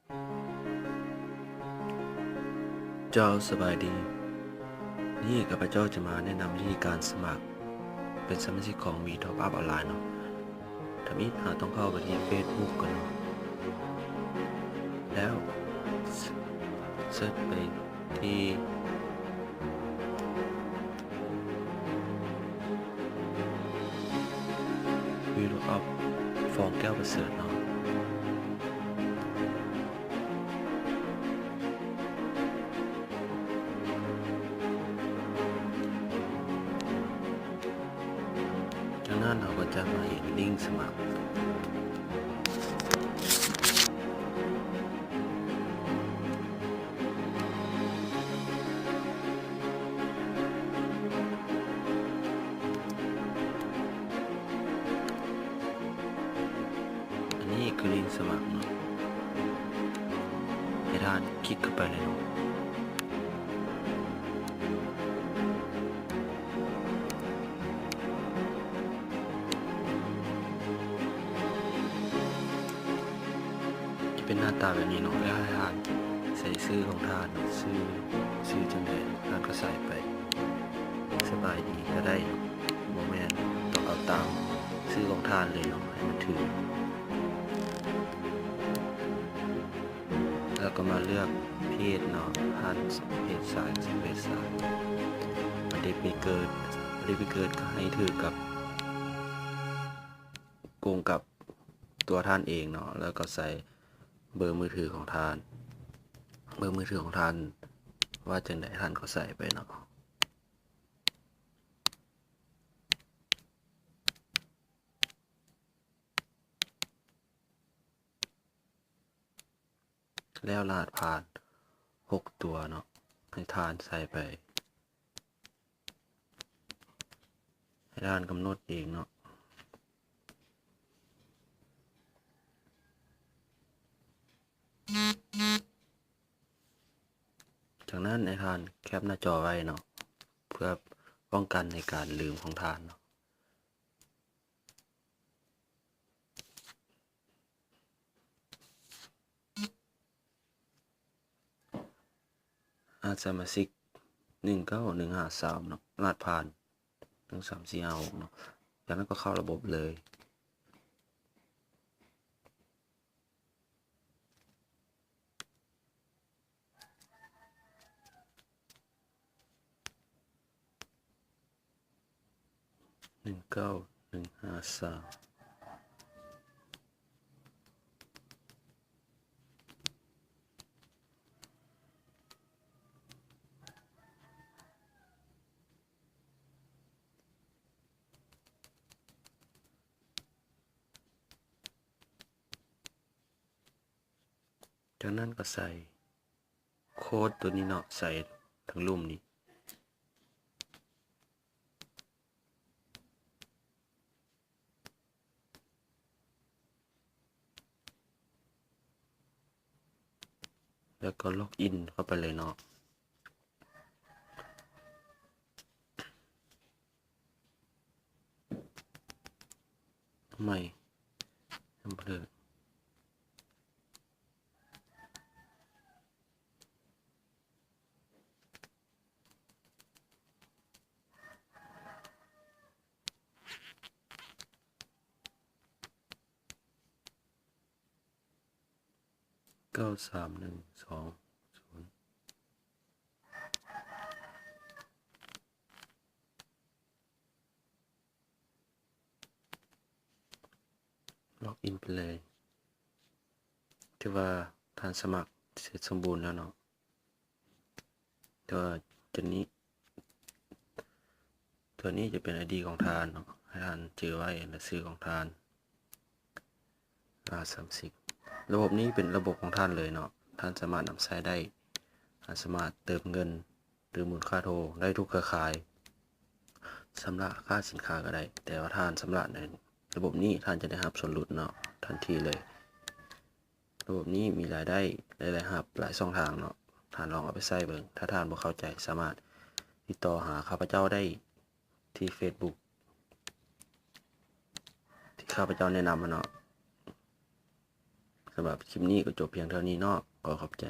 ເຈົ້າສະບາຍດີ. ນີ້ຂ້າພະເຈົ້າຈະມາແນະນຳວິທີການສະໝັກເປັນສະມາຊິກຂອງ V Top Up ອອນລາຍເນາະ. ທຳອິດເຮົາຕ້ອງເຂົ້າໄປທີ່ Facebook ກ່ອນເນາະ ແລ້ວເສີດໄປທີ່ V Top Up ຟອງ ແກ້ວປະເສີດເນາະ. ຈາກນັ້ນເຮົາກໍຈະມາເຫັນລິ້ງສະໝັກ. ອັນນີ້ຄືລິ້ງສະໝັກເນາະ ໃຫ້ທ່ານຄລິກເຂົ້າໄປເລີຍເນາະ. ຈະເປັນໜ້າຕາແບບນີ້ເນາະ ແລ້ວໃຫ້ທ່ານໃສ່ຊື່ຂອງທ່ານເນາະ ຊື່ ຊື່ຈັ່ງໃດທ່ານກໍໃສ່ໄປ ສະບາຍດີກໍໄດ້ເນາະ ບໍ່ແມ່ນຕ້ອງເອົາຕາມຊື່ຂອງທ່ານເລີຍເນາະ ໃຫ້ມັນຖືກ. ແລ້ວກໍມາເລືອກເພດເນາະ ທ່ານເພດຊາຍ ເພດຊາຍ ປະເພດເກີດ ປະເພດເກີດກໍໃຫ້ຖືກກັບ ກົງກັບຕົວທ່ານເອງເນາະ ແລ້ວກໍໃສ່ເບີມືຖືຂອງທ່ານ ເບີມືຖືຂອງທ່ານວ່າຈັ່ງໃດທ່ານກໍໃສ່ໄປເນາະ. ແລ້ວລະຫັດຜ່ານຫົກຕົວເນາະ ໃຫ້ທ່ານໃສ່ໄປ ໃຫ້ທ່ານກຳນົດເອງເນາະ. ຈາກນັ້ນໃຫ້ທ່ານແຄປໜ້າຈໍໄວ້ເນາະ ເພື່ອປ້ອງກັນໃນການລືມຂອງທ່ານເນາະ. ອາ ສະມາຊິກ ໜຶ່ງເກົ້າໜຶ່ງຫ້າສາມເນາະ ລະຫັດຜ່ານ ໜຶ່ງສາມສີ່ຫ້າຫົກເນາະ ຈາກນັ້ນກໍເຂົ້າລະບົບເລີຍ. ໜຶ່ງເກົ້າໜຶ່ງຫ້າສາມ. ຈາກນັ້ນກໍໃສ່ໂຄດຕົວນີ້ເນາະ ໃສ່ທາງລຸ່ມນີ້ ແລ້ວກໍລັອກອິນເຂົ້າໄປເລີຍເນາະ. ໃໝ່ ນຳເລີຍ. ເກົ້າສາມໜຶ່ງສອງສູນ. ລັອກອິນໄປເລີຍ. ຖືວ່າທ່ານສະໝັກເສັດສົມບູນແລ້ວເນາະ. ແຕ່ວ່າຕົວນີ້ ຕົວນີ້ຈະເປັນໄອດີຂອງທ່ານເນາະ. ໃຫ້ທ່ານຈື່ໄວ້ ແລະ ຊື່ຂອງທ່ານ. ລະຫັດສາມສິບ. ລະບົບນີ້ເປັນລະບົບຂອງທ່ານເລີຍເນາະ. ທ່ານສາມາດນຳໃຊ້ໄດ້. ທ່ານສາມາດເຕີມເງິນ ຫຼື ໝູນຄ່າໂທໄດ້ທຸກເຄືອຂ່າຍ, ຊຳລະຄ່າສິນຄ້າກໍໄດ້, ແຕ່ວ່າທ່ານຊຳລະໃນລະບົບນີ້ ທ່ານຈະໄດ້ຮັບສ່ວນຫຼຸດເນາະ ທັນທີເລີຍ. ລະບົບນີ້ມີລາຍໄດ້ ແລະ ລາຍຮັບຫຼາຍຊ່ອງທາງເນາະ, ທ່ານລອງເອົາໄປໃຊ້ເບິ່ງ. ຖ້າທ່ານບໍ່ເຂົ້າໃຈ ສາມາດຕິດຕໍ່ຫາຂ້າພະເຈົ້າໄດ້ ທີ່ເຟສບຸກທີ່ຂ້າພະເຈົ້າແນະນຳຫັ້ນເນາະ. ສຳລັບຄລິບນີ້ກໍຈົບພຽງເທົ່ານີ້ເນາະ. ຂໍຂອບໃຈ.